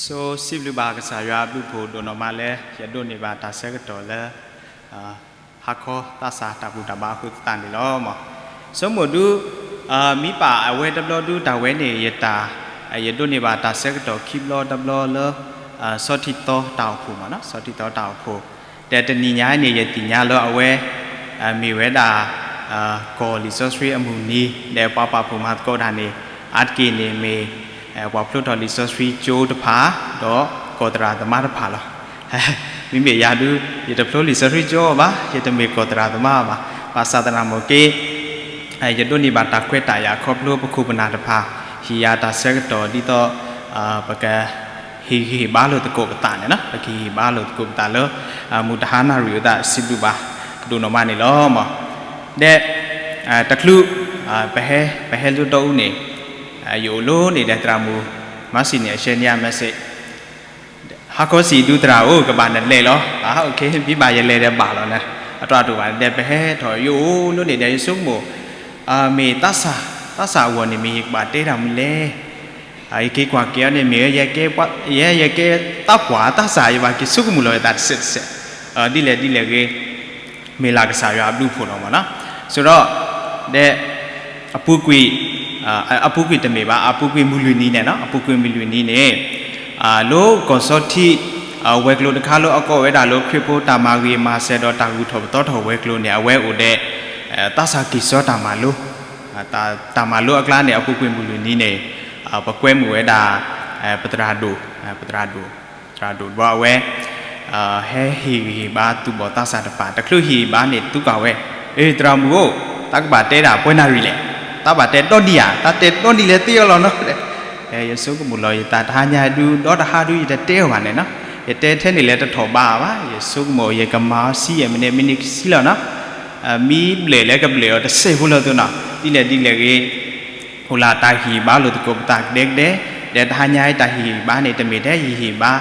ဆိစံးဘျုးဘၣ်ကစၢ်ယွၤအဘျုးအဖှိၣ်ဒိၣ်နီၢ်မးလၢ ယဒိးန့ၢ်ဘၣ်တၢ်ဆၢကတီၢ်လၢ ဟါခီသးစၢ်တၢ်ဘူၣ်တၢ်ဘါအဃိသတးန့ၣ်လီၤ. ဆိကမိၣ်ဒု မ့ၢ်ပာ်အဝဲတဘျီဒုတၢ်ဝဲန့ၣ် ယတၢ် ယဒိးန့ၢ်ဘၣ်တၢ်ဆၢကတီၢ်ခံဘျီတဘျီလၢ ဆီထံသီတၢ်အိၣ်ဖှိၣ်မးနီၤ, ဆီထံသီတၢ်အိၣ်ဖှိၣ်, ဒီးတနံၤညါအံၤန့ၣ် ယသ့ၣ်ညါလၢအဝဲ မ့ၢ်ဝဲဒၣ် ကီၢ်လံာ်စီဆှံအမုၢ်နံၤ ဒီးပှၤပာ်ဖှိၣ်မၤသကိးတၢ်န့ၣ် အါတက့ၢ်န့ၣ်မ့ၢ် ပှၤဖျိထီၣ်လံာ်စီဆှံကၠိတဖၣ် ဒီးကီၢ်သရၣ်သမါတဖၣ်လီၤ. မ့မ့ၢ်ယၤဒု ယတဖျိလံာ်စီဆှံကၠိဘၣ်, ယတမ့ၢ်ကီၢ်သရၣ်သမါဘၣ်. ဘၣ်ဆၣ်သနာ်က့ ယဒိးန့ၢ်ဘၣ်တၢ်ခွဲးတၢ်ယာ်ခီဖျိပခိၣ်ပနၢ်တဖၣ် ဟ့ၣ်ယၤတၢ်ဆၢကတီၢ်ဒ်သိး ပက ဟ့ၣ်ဂံၢ်ဟ့ၣ်ဘါလိာ်သကိးပသးန့ၣ်နီၤ, ပကဟ့ၣ်ဂံၢ်ဟ့ၣ်ဘါလိာ်သကိးပသးလၢ မုၢ်တဟါနၣ်ရံၣ်အသး စံးဘျုးဘၣ်ဒိၣ်နီၢ်မးန့ၣ်လီၤ. ဒီး တချုး ပဟဲ ပဟဲလိၣ်တအူန့ၣ် ယအိၣ်လၢန့ၣ်ဒီးသရၣ်မုၣ် မၤစံးန့ၣ် အ share န့ၢ်ယၤ message ဟါခီစံးဒုသရၣ်ဧၢ ကဘၣ်နလဲၤလီၤ. မ့ၢ်ဘၣ်ယလဲၤဒီးဘၣ်လီၤန့ၣ် အတၢ်တိာ်ဘၣ်ဒီး ပဟဲထီၣ်ယအိၣ်လၢန့ၣ်ဒီး ယဆိကမိၣ် မ့ၢ်သးစၢ် သးစၢ်အဂီၢ်န့ၣ် မ့ၢ်ယကဘၣ်တဲတၢ်မနုၤလဲၣ်. ယက့ၤကွၢ်က့ၤအီၤန့ၣ် မ့ၢ်ယဲ ယဲကဲသးပှၢ်သးစၢ် ယဘၣ်က့ၤဆိကမိၣ်လီၤယသးတစဲးတစဲး ဒ်လဲၣ်ဒ်လဲၣ်ဂ့ၤ မ့ၢ်လၢကစၢ်ယွၤအဘျုးအဖှိၣ်လီၤမးနီၤ. ဆိဒီး ဒီး အပူၤကွံာ် အပူၤကွံာ်တမ့ၢ်ဘၣ် အပူၤကွံာ်မုၢ်လွံၢ်နံၤန့ၣ်နီၤ, အပူၤကွံာ်မုၢ်လွံၢ်နံၤန့ၣ် လၢကီၢ်စီထံ ဝဲၤကျိၤတခါလၢအကိးဝဲဒၣ်လၢ ခရံာ်ဖိတၢ်မၤဂ့ၤမၤစၢၤဒီးတၢ်ဂုၤထီၣ်ပသီထီၣ်ဝဲၤကျိၤန့ၣ် အဝဲအိၣ်ဒီး သးစၢ်က့ၤစီတၢ်မၤလိ တၢ်မၤလိအကျါန့ၣ် အပူၤကွံာ်မုၢ်လွံၢ်နံၤန့ၣ် ပကွဲမုာ်ဝဲဒၣ် ပသရၣ်ဒိၣ် ပသရၣ်ဒိၣ် သရၣ်ဒိၣ်ဘီအဝဲ ဟဲဟ့ၣ်ဂံၢ်ဟ့ၣ်ဘါသူၣ်ဘီၣ်သးစၢ်တဖၣ် တချုးဟ့ၣ်ဂံၢ်ဟ့ၣ်ဘါန့ၣ် သံကွၢ်ဝဲ အ့ သရၣ်မုၣ်ဧၢ တၢ်ကဘၣ်တဲဒၣ်ပှဲၤနၣ်ရံၣ်လဲၣ်, တၢ်ဘၣ်တဲဒီနံၣ်ဧါ, တၢ်တဲဒီနံၣ်လဲၣ်သ့အီၤလီၤနီၤ. ယဆိကမိၣ်လီၤယသး တဟါညါဒု ဒီတဟါဒု ယတတဲအီၤဘၣ်န့ၣ်နီၤ, ယတဲထဲန့ၣ်လဲၤတထီၣ်ဘးဘၣ်, ယဆိကမိၣ် ယကမၤအီၤဆံယဲၢ်မံးနံး မံးနံးကဆံလီၤနီၤ. မ့ၢ်ဘျဲၣ်လဲၣ်ကဘျဲၣ်အီၤတစဲးဖိလီၤသ့နီၤ, ဒ်လဲၣ်ဒ်လဲၣ်ဂ့ၤ အိၣ်လၢတၢ်ဟ့ၣ်ဂံၢ်ဟ့ၣ်ဘါလိာ်သကိးပသးကဒဲကဒဲ, ဒီးတဟါညါအံၤတၢ်ဟ့ၣ်ဂံၢ်ဟ့ၣ်ဘါန့ၣ် တမ့ၢ်ထဲဟ့ၣ်ဂံၢ်ဟ့ၣ်ဘါ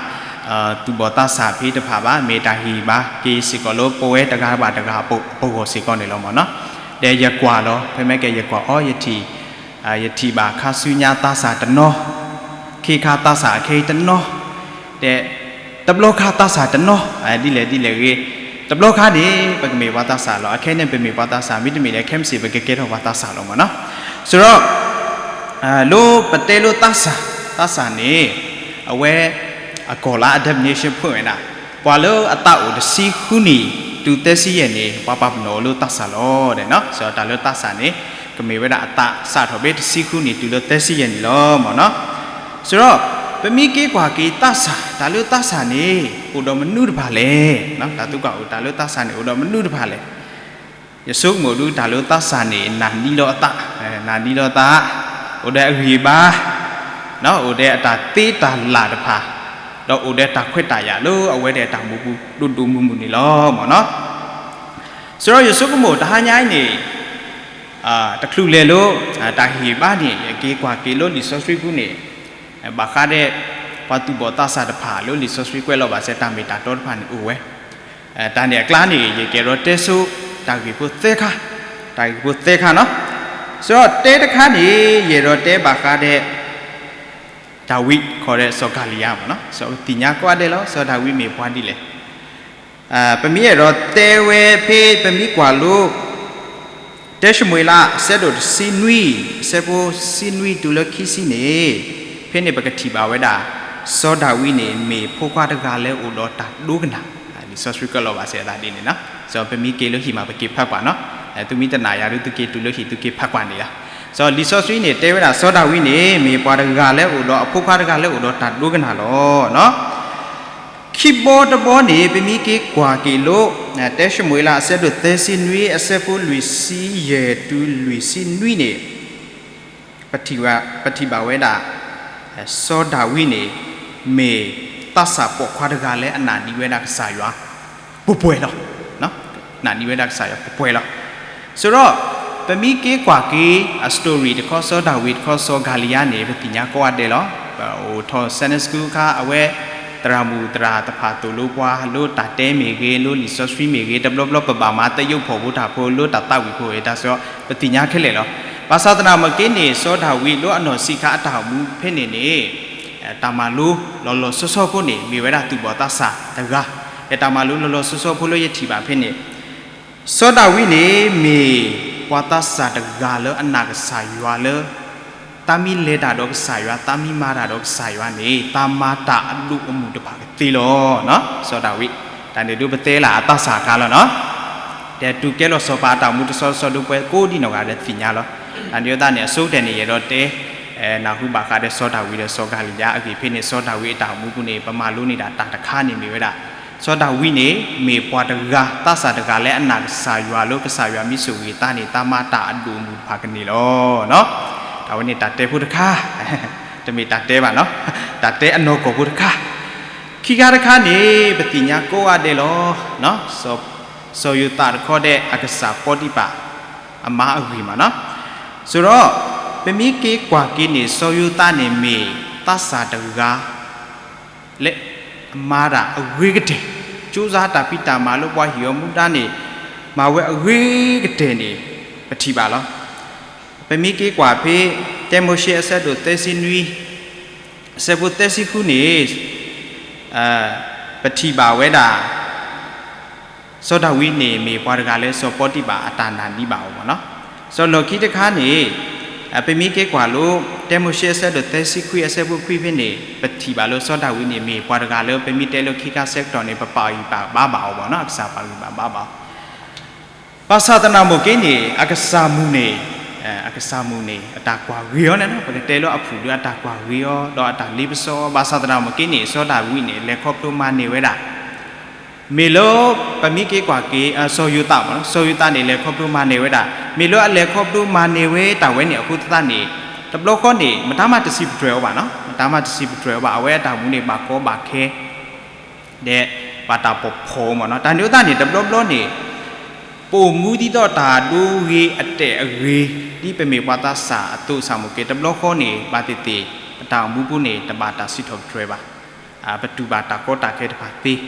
သူၣ်ဘီၣ်သးစၢ်ဖဲတဖၣ်ဘၣ်, မ့ၢ်တၢ်ဟ့ၣ်ဂံၢ်ဟ့ၣ်ဘါက့ၤစ့ၢ်ကီးလၢပဝဲတဂၤဘၣ်တဂၤအပဂီၢ်စ့ၢ်ကီးန့ၣ်လီၤမးနီၤ. ဒီးယကွၢ်လီၤ ဖဲမ့ၢ်ကဲယကွၢ်အီၤ ယထံၣ် ယထံၣ်ဘၣ်ခါဆူညါသးစၢ်တနီၤ, ခ့ခါသးစၢ်အခဲအံၤတနီၤ, ဒီး တဘျီခါသးစၢ်တနီၤ, ဒ်လဲၣ်ဒ်လဲၣ်ဂ့ၤ, တဘျီခါန့ၣ် ပကမ့ၢ်ပှၤသးစၢ်လီၤ, အခဲန့ၣ်ပမ့ၢ်ပှၤသးစၢ် မ့တမ့ၢ်ဒီး ခဲမုၢ်ဆ့ၣ် ပကကဲထီၣ်ပှၤသးစၢ်လီၤမးနီၤ. ဆိဒီး လၢပတဲလၢသးစၢ်, သးစၢ်န့ၣ် အဝဲ အကီၢ်လၢအ definition ဖုၣ်ဝဲဒၣ် ပှၤလၢအသးအိၣ်တဆံဃုနံၣ် တုၤသၢဆံယဲၢ်န့ၣ် ပှၤပာ်ပနီၣ်အီၤလၢသးစၢ်လီၤဒီးနီၤ. ဆိဒီးတၢ်လၢသးစၢ်န့ၣ် ကမ့ၢ်ဝဲဒၣ်အသးစးထီၣ်ဖဲတဆံဃုနံၣ်တုၤလၢသၢဆံယဲၢ်န့ၣ်လီၤမးနီၤ. ဆိဒီး ပမ့ၢ်က့ၤကွၢ်က့ၤသးစၢ်, တၢ်လၢသးစၢ်န့ၣ် အိၣ်ဒီးမနုၤတဖၣ်လဲၣ်. တၢ်သံကွၢ်အိၣ် တၢ်လၢသးစၢ်န့ၣ် အိၣ်ဒီးမနုၤတဖၣ်လဲၣ်. ယဆိကမိၣ်ဒု တၢ်လၢသးစၢ်န့ၣ် နၢ်နံလီၤအသး, နၢ်နံလီၤသး, အိၣ်ဒီးအဂံၢ်အဘါ, အိၣ်ဒီးအတၢ်သ့တၢ်လၢ်တဖၣ်, ဒီးအိၣ်ဒီးတၢ်ခွဲးတၢ်ယာ်လၢအဝဲဒၣ်တၢ်မူပူၤ ဒိၣ်ဒိၣ်မုၢ်မုၢ်န့ၣ်လီၤမးနီၤ. ဆိဒီးယဆိကမိၣ်တဟါညါအံၤန့ၣ် တချုးလဲၤလၢ တၢ်ဟ့ၣ်ဂံၢ်ဟ့ၣ်ဘါန့ၣ် ယက့ၤကွၢ်က့ၤလၢလံာ်စီဆှံပူၤန့ၣ် ဘၣ်ဃးဒီး ပှၤသူၣ်ဘီၣ်သးစၢ်တဖၣ်လၢလံာ်စီဆှံကွဲးလီၤဘၣ်စဲးတၢ်မ့ၢ်တၢ်တီတဖၣ်န့ၣ်အိၣ်ဝဲ. တၢ်န့ၣ်အကျါန့ၣ် ယကအဲၣ်ဒိးတဲဆိ တၢ်ဂ့ၢ်ဖိသၢခါ, တၢ်ဂ့ၢ်ဖိသၢခါနီၤ. ဆိဒီးတဲတခါန့ၣ် ယအဲၣ်ဒိးတဲဘၣ်ဃးဒီး ဒၤဝံး ခီဒီးစီၤကၤလံယါမးနီၤ. စီၤပသ့ၣ်ညါကိးဂၤဒဲးလီၤ စီၤဒၤဝံးမ့ၢ်ပှၤဒ်လဲၣ်. ပမ့ၢ်အဲၣ်ဒိးတဲဝဲဖဲ ပမ့ၢ်ကွၢ်လၢ တၢၡမူၤအ့လး အဆၢဒိၣ်တဆံနွံ အဆၢဖိတဆံနွံတုၤလၢခံဆံန့ၣ် ဖဲန့ၣ်ပကထံၣ်ဘၣ်ဝဲဒၣ် စီၤဒၤဝံးန့ၣ် မ့ၢ်ဖိခွါတဂၤလၢအိၣ်ဒီးတၢ်ဒိကနၣ်, လံာ်စီဆှံကွဲးလီၤဘၣ်စဲးအသးဒ်န့ၣ်နီၤ. စီၤပမ့ၢ်က့ၤလၢဟံၣ်မး ပက့ၤဖးကွၢ်နီၤ. သုမ့ၢ်တနာ်ယၤဒု သုက့ၤတုၤလၢဟံၣ် သုက့ၤဖးကွၢ်န့ၣ်လီၤ. စီၤလံာ်စီဆှံန့ၣ် တဲဝဲဒၣ် စီၤဒၤဝံးန့ၣ် မ့ၢ်ပှၤတဂၤလၢအိၣ်ဒီး အဖိခွါတဂၤလၢအိၣ်ဒီးတၢ်ဒိကနၣ်လီၤ. ခံဘီတဘီန့ၣ် ပမ့ၢ်က့ၤကွၢ်က့ၤလၢ တၢၡမူၤအ့လး အဆၢဒိၣ်သၢဆံနွံ အဆၢဖိလွံၢ်ဆံယဲၢ်တုၤလွံၢ်ဆံနွံန့ၣ် ပထံၣ်ဘၣ်ဝဲဒၣ် စီၤဒၤဝံးန့ၣ် မ့ၢ်သးစၢ်ပိာ်ခွါတဂၤလၢအနာ်န့ၢ်ဝဲဒၣ်ကစၢ်ယွၤ ပှဲၤပှဲၤလီၤ. နာ်န့ၢ်ဝဲဒၣ်ကစၢ်ယွၤပှဲၤပှဲၤလီၤ. ဆိဒီး ပမ့ၢ်က့ၤကွၢ်က့ၤအ story တခီ စီၤဒၤဝံးတခီ စီၤကၤလံယါန့ၣ် ပသ့ၣ်ညါကိးဂၤဒဲးလီၤ. ပအိၣ်ထီၣ် Sunday School အခါ အဝဲ သရၣ်မုၣ်သရၣ်တဖၣ်သိၣ်လိပှၤ လၢတၢ်တဲမ့ၢ်ဂ့ၤ လၢလံာ်စီဆှံမ့ၢ်ဂ့ၤ တဘျီဘျီပဘၣ်မၤသယုၢ်ဖှိၣ်ဖိတၢ်ဖိ လၢတၢ်သးဝံၣ်ဖိအတၢ်စ့ၢ် ပသ့ၣ်ညါခဲလၢာ်လီၤ. ဘၣ်ဆၣ်သနာ်က့န့ၣ် စီၤဒၤဝံးလၢအနီၢ်ဆံးခါအတၢ်အိၣ်မူဖဲန့ၣ်န့ၣ် တၢ်မၤလိလီၤလီၤဆီဆီဖိန့ၣ် မ့ၢ်ဝဲဒၣ်သူၣ်ဘီၣ်သးစၢ်တဂၤ, ဒီးတၢ်မၤလိလီၤလီၤဆီဆီဖိလၢယထံၣ်ဘၣ်ဖဲန့ၣ်, စီၤဒၤဝံးန့ၣ် မ့ၢ်ပှၤသးစၢ်တဂၤလၢအနာ်ကစၢ်ယွၤလၢ သးမ့ၢ်လဲၤတၢ်ဒီးကစၢ်ယွၤ, သးမ့ၢ်မၤတၢ်ဒီးကစၢ်ယွၤန့ၣ် သးမၤတၢ်အဒိၣ်အမုၢ်တဖၣ်ကသ့လီၤ. စီၤဒၤဝံး, တၢ်န့ၣ်ဒုးပတဲလၢအသးစၢ်အခါလီၤနီၤ. ဒီးတုၤကဲလီၤစီၤပၤအတၢ်အိၣ်မူတဆီတဆီဒုး ပှၤကိးဒံနီၢ်ဂၤဒဲးသ့ၣ်ညါလီၤ. တၢ်န့ၣ်အဃိသတးန့ၣ် အဆိကတၢၢ်န့ၣ် ယအဲၣ်ဒိးတဲ နၢ်ဟူဘၣ်ဃးဒီးစီၤဒၤဝံးဒီးစီၤကၤလံယါအဂ့ၢ်ဖဲန့ၣ်, စီၤဒၤဝံးအတၢ်အိၣ်မူပူၤန့ၣ် ပမၤလိန့ၢ်ဒၣ်တၢ်တခါန့ၣ်မ့ၢ်ဝဲဒၣ် စီၤဒၤဝံးန့ၣ် မ့ၢ်ပှၤတဂၤ သးစၢ်တဂၤလၢအနာ်ကစၢ်ယွၤလၢ ကစၢ်ယွၤမ့ၢ်ဆိၣ်ဂ့ၤသးန့ၣ် သးမၤတၢ်အဒိၣ်အမုၢ်တဖၣ်ကန့ၢ်လီၤ. တၢ်ဝဲန့ၣ်တၢ်တဲဖိတခါ, တမ့ၢ်တၢ်တဲဘၣ်နီၤ, တၢ်တဲအနီၢ်ကီၢ်ဖိတခါ. ခံခါတခါန့ၣ် ပသ့ၣ်ညါကိးဂၤဒဲးလီၤ. စီၤယိၤသးတခီဒီးအကစၢ်ပီတံပၢ် အမါအဂ့ၢ်မးနီၤ. ဆိုတော့ ပမ့ၢ်က့ၤကွၢ်က့ၤန့ၣ် စီၤယိၤသးန့ၣ်မ့ၢ်သးစၢ်တဂၤ လၢအမၤတၢ်အဂ့ၤကတၢၢ်, ကၠိစါတၢ်ဖံးတၢ်မၤလၢပှၤဟ့ၣ်အီၤမူဒါန့ၣ် မၤဝဲအဂ့ၤကတၢၢ်န့ၣ် ပထံၣ်ဘၣ်လီၤ. ပမ့ၢ်က့ၤကွၢ်ဖဲ တၢမိၤၡ့အဆၢဒိၣ်သၢဆံနွံ အဆၢဖိသၢဆံဃုန့ၣ် ပထံၣ်ဘၣ်ဝဲဒၣ် စီၤဒၤဝံးန့ၣ်မ့ၢ်ပှၤတဂၤလၢစီၤပီတံပၢ်အတၢ်နာ်န့ၢ်ဘၣ်အီၤမးနီၤ. စီၤလီၢ်ခံတခါန့ၣ် ပမ့ၢ်က့ၤကွၢ်လၢ တၢမိၤၡ့အဆၢဒိၣ်သၢဆံခွံအဆၢဖိခွံဖဲန့ၣ် ပထံၣ်ဘၣ်လၢစီၤဒၤဝံးန့ၣ်မ့ၢ်ပှၤတဂၤလၢပမ့ၢ်တဲလၢခံခါဆၢကတီၢ်န့ၣ် ပပာ်ဂံၢ်ပာ်ဘါဘၣ်အီၤမးနီၤ, အကစၢ်ပာ်ဂံၢ်ပာ်ဘါဘၣ်အီၤ ဘၣ်ဆၣ်သနာ်က့န့ၣ် အကစၢ်မုၣ်န့ၣ်, အကစၢ်မုၣ်န့ၣ် အတၢ်ကွၢ်ဂ့ၤအီၤန့ၣ်နီၤ, ပကတဲလၢအဖုၣ်ဒီးအတၢ်ကွၢ်ဂ့ၤအီၤ ဒီးအတၢ်လ့ပစီအီၤ, ဘၣ်ဆၣ်သနာ်က့န့ၣ် စီၤဒၤဝံးန့ၣ် လဲၤခီဖျိမၤန့ၢ်ဝဲဒၣ် မ့ၢ်လၢ ပမ့ၢ်က့ၤကွၢ်က့ၤ စီၤယိၤသးမးနီၤ, စီၤယိၤသးန့ၣ် လဲၤခီဖျိမၤန့ၢ်ဝဲဒၣ်, မ့ၢ်လၢအလဲၤခီဖျိမၤန့ၢ်ဝဲတၢ်ဝဲန့ၣ်အဃိသတးန့ၣ် တဘျီဃီန့ၣ် မတၤမးတစံးပတြၢၤအီၤဘၣ်နီၤ, မတၤမးတစံးပတြၢၤအီၤဘၣ်, အဝဲအတၢ်မူန့ၣ် ဘၣ်ကီဘၣ်ခဲ ဒီးဘၣ်တၢ်ပီၢ်ဖီမးနီၤ. တၢ်န့ၣ်အဃိသတးန့ၣ် တဘျီဘျီန့ၣ် ပအိၣ်မူဒ်သိးတၢ်ဒိဂ့ၤအတဲာ်အဂ့ၤ ဒ်ပမ့ၢ်ပှၤသးစၢ်အသိးစ့ၢ်ကီး, တဘျီဃီန့ၣ် ဘၣ်သ့ၣ်သ့ၣ် ပတၢ်အိၣ်မူပူၤန့ၣ် တဘၣ်တၢ်စံးထီၣ်ပတြၢၤဘၣ်, ပတူၢ်ဘၣ်တၢ်ကီတၢ်ခဲတဖၣ်သ့,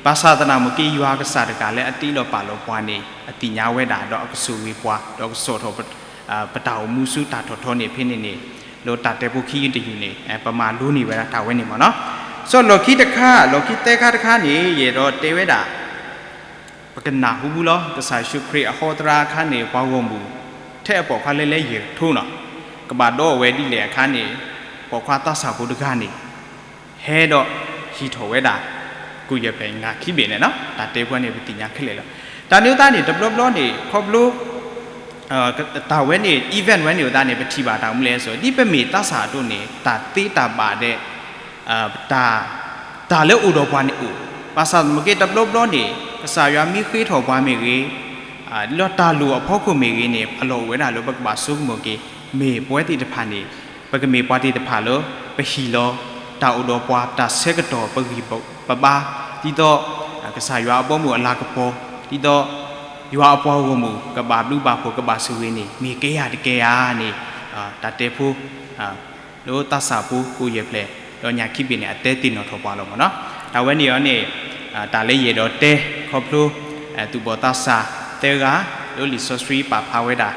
ဘၣ်ဆၣ်သနာ်က့ ယွၤအကစၢ်တဂၤလၢအတ့လီၤပာ်လီၤပှၤန့ၣ် အသ့ၣ်ညါဝဲဒၣ် ဒီးအကဆိၣ်ဂ့ၤပှၤ ဒီးကဆီၣ်ထီၣ် ပတၢ်အိၣ်မူဆူတၢ်ထီၣ်ထီန့ၣ်ဖဲန့ၣ်န့ၣ်, လၢတၢ်တဲဖိခံယုၢ်တယုၢ်န့ၣ် ပမၤလိန့ၢ်ဝဲဒၣ်တၢ်ဝဲန့ၣ်မးနီၤ. စီၤလီၢ်ခံတခါ, လီၢ်ခံသၢခါတခါန့ၣ် ယအဲၣ်ဒိးတဲဝဲဒၣ် ပကနၢ်ဟူဘၣ်လီၤ, ကစၢ်ယ့ၣ်ၡူးခရံာ်အဟီတရါအခါန့ၣ် ပှၤဂီၢ်မုၢ် ထဲအပိာ်ခွါလၢလၢယဲၢ်ကထိနီၤ, ကဘၣ်ဒီးအဝဲဒ်လဲၣ်အခါန့ၣ်, ပိာ်ခွါသးစၢ်ဖိတဂၤန့ၣ် ဟဲဒီးဟံးထီၣ်ဝဲဒၣ် ကိၣ်ယဲၢ်ဖျဲၣ်နၢ်ခံဘ့ၣ်န့ၣ်နီၤ, တၢ်တဲဖိန့ၣ် ပသ့ၣ်ညါခဲလၢာ်လီၤ. တၢ်န့ၣ်အဃိသတးန့ၣ် တဘျီဘျီန့ၣ် ခီဖျိ တၢ်ဝဲန့ၣ် event ဝဲန့ၣ်အဃိသတးန့ၣ် ပထံၣ်ဘၣ်တၢ်မနုၤလဲၣ်အသိး ဒ်ပမ့ၢ်သးစၢ်အသိးန့ၣ် တၢ်သ့တၢ်ဘၣ်ဒဲး တၢ်လၢအိၣ်ဒီးပှၤန့ၣ်အိၣ်, ဘၣ်ဆၣ်သနာ်က့ တဘျီဘျီန့ၣ် ကစၢ်ယွၤမ့ၢ်ဃ့ထီၣ်ပှၤမ့ၢ်ဂ့ၤ, လၢတၢ်လိၣ်အဖီခိၣ်မ့ၢ်ဂ့ၤန့ၣ် အလီၢ်အိၣ်ဝဲဒၣ်လၢပကဘၣ်ဆိကမိၣ်က့ၤ, မ့ၢ်ပဝဲသ့ၣ်တဖၣ်န့ၣ် ပကမ့ၢ်ပှၤသ့ၣ်တဖၣ်လၢ ပဟ့ၣ်လီၤ တၢ်အိၣ်ဒီးပှၤ တၢ်ဆၢကတီၢ် ပဂံၢ်ပဘါ ဒ်သိး ကစၢ်ယွၤအဘီအမုၢ်အလၤကပီၤ ဒ်သိး ယွၤအပှၤဂီၢ်မုၢ် ကဘၣ်ဘျုးဘၣ်ဖှိၣ် ကဘၣ်ဆိၣ်ဂ့ၤန့ၣ် မ့ၢ်ကဲယၤတကဲယၤန့ၣ် တၢ်တဲဖိ လၢသးစၢ်ဖိကိၣ်ယဲၢ်ဖျဲၣ် ဒီးနၢ်ခံဘ့ၣ်န့ၣ် အတဲသ့ၣ်နီၣ်ထီၣ်ပှၤလီၤမးနီၤ. တၢ်ဝဲန့ၣ်အံၤန့ၣ် တၢ်လၢယအဲၣ်ဒိးတဲခီဖျိ သူၣ်ဘီၣ်သးစၢ်သၢဂၤ လၢလံာ်စီဆှံပာ်ဖျါဝဲဒၣ်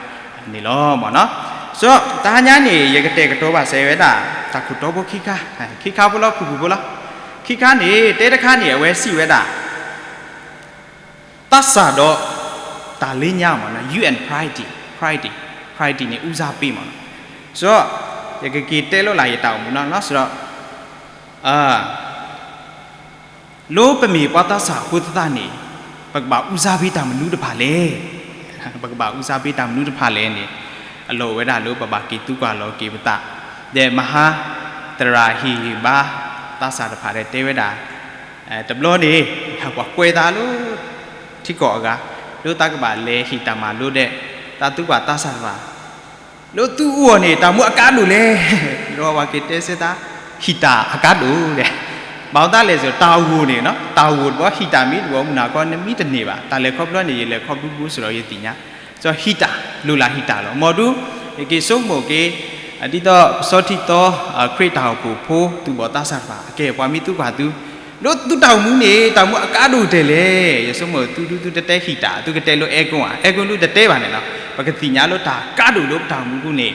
န့ၣ်လီၤမးနီၤ. စီၤ တဟါညါန့ၣ် ယကတဲာ်ကတီၤဘၣ်စဲဝဲဒၣ် တၢ်ခိၣ်တီဖိခံခါ, ခံခါဖိလီၤ ဖုၣ်ဖုၣ်ဖိလီၤ. ခံခါန့ၣ် တဲတခါန့ၣ် အဝဲစံးဝဲဒၣ် သးစၢ်ဒီး တၢ်လၢညါမးနီၤ, you and pride, pride, pride န့ၣ် ဦးစားပေး မးနီၤ. ဆိုတော့ ယကက့ၤတဲလီၤလၢယတၢ်အိၣ်မူနီၤ, ဆိုတော့ လၢပမ့ၢ်ပှၤသးစၢ်အဃိသတးန့ၣ် ပကဘၣ်ဦးစားပေးတၢ်မနုၤတဖၣ်လဲၣ်, ပကဘၣ်ဦးစားပေးတၢ်မနုၤတဖၣ်လဲၣ်န့ၣ် အလီၢ်အိၣ်ဝဲဒၣ်လၢပဘၣ်က့ၤသံကွၢ်လီၤက့ၤပသး, ဒီးမဟါသရၣ်ဟ့ၣ်ဂံၢ်ဘါသးစၢ်တဖၣ်ဒီးတဲဝဲဒၣ် တဘျီန့ၣ် ပှၤကွဲးသးလၢ ထံကီၢ်အဂၤ လၢသးကဘၣ်လဲၤဟ့ၣ်တၢ်မၤလိဒီး သးသူကွၢ်သးစၢ်တဖၣ် လၢသုအိၣ်အီၤန့ၣ် တၢ်မူအကါဒိၣ်လဲၣ်, ဒီးပှၤက့ၤတဲဆၢသး ဟံၣ်တၢ်အကါဒိၣ်လဲၣ်, ဘၣ်မနုၤလဲၣ်ဆို တၢ်ဂိၢ်န့ၣ် တၢ်ဂိၢ်တဘျီ ဟံၣ်တၢ်မ့ၢ်တဘျီ မုၢ်နၤခီနမံတန့ၢ်ဘၣ်, တၢ်လဲၤခီဖျိန့ၣ် ယလဲၤခီဖျိဘူးစ့ၢ်ဒီးယသ့ၣ်ညါ, စီၤဟံၣ်တၢ် လိၣ်လၢဟံၣ်တၢ်လီၤ. မ်ဒုး ယက့ၤဆိကမိၣ်က့ၤ ဒ်သိးပဆီထံသီ ခရံာ်တၢ်အိၣ်ဖှိၣ်ဖိ သူၣ်ဘီၣ်သးစၢ်တဖၣ် အကဲပှၤမ့ၢ်သူကွၢ်သု လၢသုတၢ်အိၣ်မူန့ၣ် တၢ်မူအကါဒိၣ်တဲလဲၣ်, ယဆိကမိၣ်သုဒုးသုတတဲဟံၣ်တၢ် သုကတဲလၢအဲကွၢ်ဧါ, အဲကွၢ်ဒုးတတဲဘၣ်န့ၣ်လီၤ. ပကသ့ၣ်ညါလၢတၢ်ကါဒိၣ်လၢပတၢ်အိၣ်မူပူၤန့ၣ်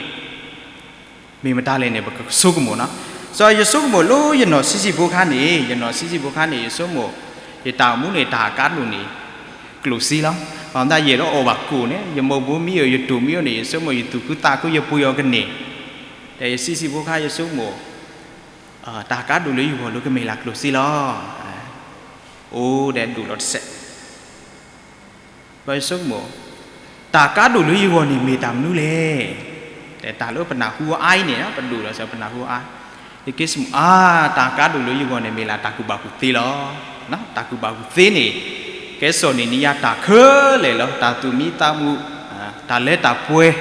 မ့ၢ်မတၤလဲၣ်န့ၣ် ပကဆိကမိၣ်နီၤ. စီၤယဆိကမိၣ်လၢယနီၢ်ဆံးဆံးဖိခါန့ၣ်, ယနီၢ်ဆံးဆံးဖိခါန့ၣ် ယဆိကမိၣ် ယတၢ်အိၣ်မူန့ၣ် တၢ်ကါဒိၣ်န့ၣ် ကျိၣ်စ့လီၤ. ဘၣ်မနုၤယအဲၣ်ဒိးအီၣ်ဘၣ်ကိၣ်န့ၣ် ယမိၢ်ဘိမံအိၣ် ယတိၢ်မံအိၣ်န့ၣ် ယဆိကမိၣ် ယသူၣ်ခုသးခု ယပှ့ၤအီၤကန့ၢ်, ဒီးယဆံးဆံးဖိခါ ယဆိကမိၣ် တၢ်ကါဒိၣ်လၢယဂီၢ်လၢကမ့ၢ်လၢကျိၣ်စ့လီၤ. အိၣ်ဒီးဒိၣ်လီၤတစဲး ဘၣ်ယဆိကမိၣ် တၢ်ကါဒိၣ်လၢယဂီၢ်န့ၣ်မ့ၢ်တၢ်မနုၤလဲၣ်. ဒီးတၢ်လၢပနၢ်ဟူအါအံၤန့ၣ် ပဒိၣ်လီၤစ့ၢ်ပနၢ်ဟူအါ, ယက့ၤဆိကမိၣ်အါ တၢ်ကါဒိၣ်လၢယဂီၢ်န့ၣ်မ့ၢ်လၢတၢ်ကူၣ်ဘၣ်ကူၣ်သ့လီၤ. တၢ်ကူၣ်ဘၣ်ကူၣ်သ့န့ၣ် ကဲစီၣ်နံၣ်နံယါတၢ်ခဲလၢာ်လီၤ. တၢ်သူၣ်မံသးမုာ်, တၢ်လၢတၢ်ပှဲၤ,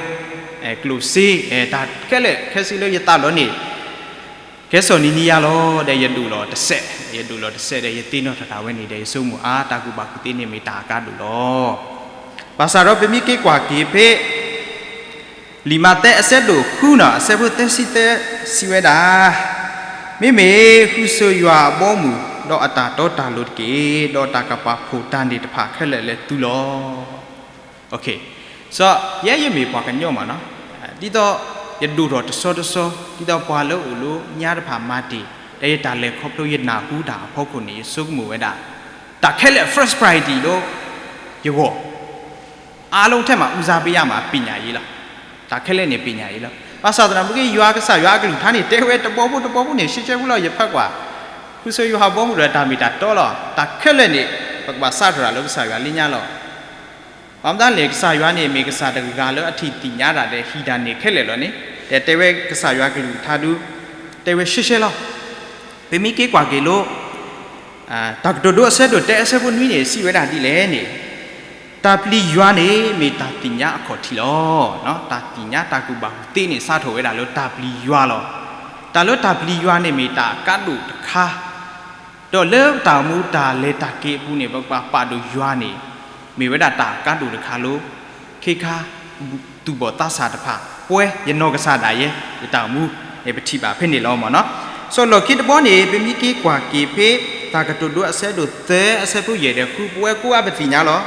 ကျိၣ်စ့, တၢ်ခဲလၢာ်ခဲဆ့လၢယသးလီၤန့ၣ် ကဲစီၣ်နံၣ်နံယါလီၤ. ဒီးယဒိၣ်လီၤတစဲး, ယဒိၣ်လီၤတစဲးဒီး ယသ့ၣ်နီၣ်ထီၣ်တၢ်ဝဲန့ၣ်ဒီး ယဆိကမိၣ်အါ တၢ်ကူၣ်ဘၣ်ကူၣ်သ့န့ၣ်မ့ၢ်တၢ်အကါဒိၣ်လီၤ. ဘၣ်ဆၣ်ဒီးပမ့ၢ်က့ၤကွၢ်က့ၤဖဲ လံာ်မးသဲအဆၢဒိၣ်ဃုန့ၣ် အဆၢဖိသၢဆံသၢ စံးဝဲဒၣ်, မ့မ့ၢ်ဃုဆိယွၤအဘီအမုၢ် ဒီးအတၢ်တီတၢ်လိၤတက့ၢ်. ဒီးတၢ်ကပာ်ဖှိၣ်တၢ်န့ၣ်တဖၣ်ခဲလၢာ်လၢသုလီၤ. စီၤယဲယမ့ၢ်ပှၤကညီမးနီၤ, ဒ်သိးယဒိၣ်ထီၣ်တဆီတဆီ ဒ်သိးပှၤလၢအိၣ်လၢညါတဖၣ်မၤတ့ၢ်, ဒီးယတၢ်လဲၤခီဖျိယနၢ်ဟူတၢ်အဖီခိၣ်န့ၣ် ယဆိကမိၣ်ဝဲဒၣ် တၢ်ခဲလၢာ် first priority လၢယဂီၢ် အါလုံးထဲမှာ ဦးစားပေးရမှာ ပညာရေးလီၤ. တၢ်ခဲလၢာ်န့ၣ် ပညာရေးလီၤ. ဘၣ်ဆၣ်သနာ်က့ ယွၤကစၢ်ယွၤအကလုၢ်ကထါန့ၣ် တဲဝဲတဘီဖိတဘီဖိန့ၣ် ရှဲရှဲဖိလီၤ. ယဖးကွၢ် ဃုဆိယွၤအဘီအမုၢ်ဒီးတၢ်မ့ၢ်တၢ်တီလီၤ. တၢ်ခဲလၢာ်န့ၣ် ပကဘၣ်စးထီၣ်တၢ်လၢကစၢ်ယွၤလၢညါလီၤ. ဘၣ်မနုၤလဲၣ် ကစၢ်ယွၤန့ၣ် မ့ၢ်ကစၢ်တဂၤလၢအထံၣ်သ့ၣ်ညါတၢ်ဒီး ဟံးတၢ်န့ၣ်ခဲလၢာ်လီၤန့ၣ် တဲတဲဝဲကစၢ်ယွၤကလုၢ်ကထါဒု တဲဝဲရှဲရှဲလီၤ. ပမ့ၢ်က့ၤကွၢ်က့ၤလၢ တၢ်ကတိၤဒိအဆၢဒိၣ်တၢ အဆၢဖိနွံန့ၣ် စံးဝဲဒၣ်ဒ်လဲၣ်န့ၣ်, တၢ်ပျံၤယွၤန့ၣ် မ့ၢ်တၢ်သ့ၣ်ညါအခီၣ်ထံးလီၤ. တၢ်သ့ၣ်ညါတၢ်ကူၣ်ဘၣ်ကူၣ်သ့န့ၣ် စးထီၣ်ဝဲဒၣ်လၢတၢ်ပျံၤယွၤလီၤ. တၢ်လၢတၢ်ပျံၤယွၤန့ၣ်မ့ၢ်တၢ်အကါဒိၣ်တခါ ဒီးလၢတၢ်အိၣ်မူတၢ်လဲၤတၢ်က့ၤအပူၤန့ၣ် ပကဘၣ်ပာ်ဒိၣ်ယွၤန့ၣ် မ့ၢ်ဝဲဒၣ်တၢ်အကါဒိၣ်တခါလၢ ခ့ခါ သူၣ်ဘီၣ်သးစၢ်တဖၣ် ပှဲၤယနီၢ်ကစၢ်ဒၣ်ယဲ ယတၢ်အိၣ်မူန့ၣ် ပထံၣ်ဘၣ်ဖဲန့ၣ်လီၤမ့ၢ်နီၤ. စီၤလီၢ်ခံတဘီန့ၣ် ပမ့ၢ်က့ၤကွၢ်က့ၤဖဲ တၢ်ကတိၤဒိအဆၢဒိၣ်သၢ အဆၢဖိယဲၢ်ဒီးဃု ပဝဲကိးဂၤပသ့ၣ်ညါလီၤ.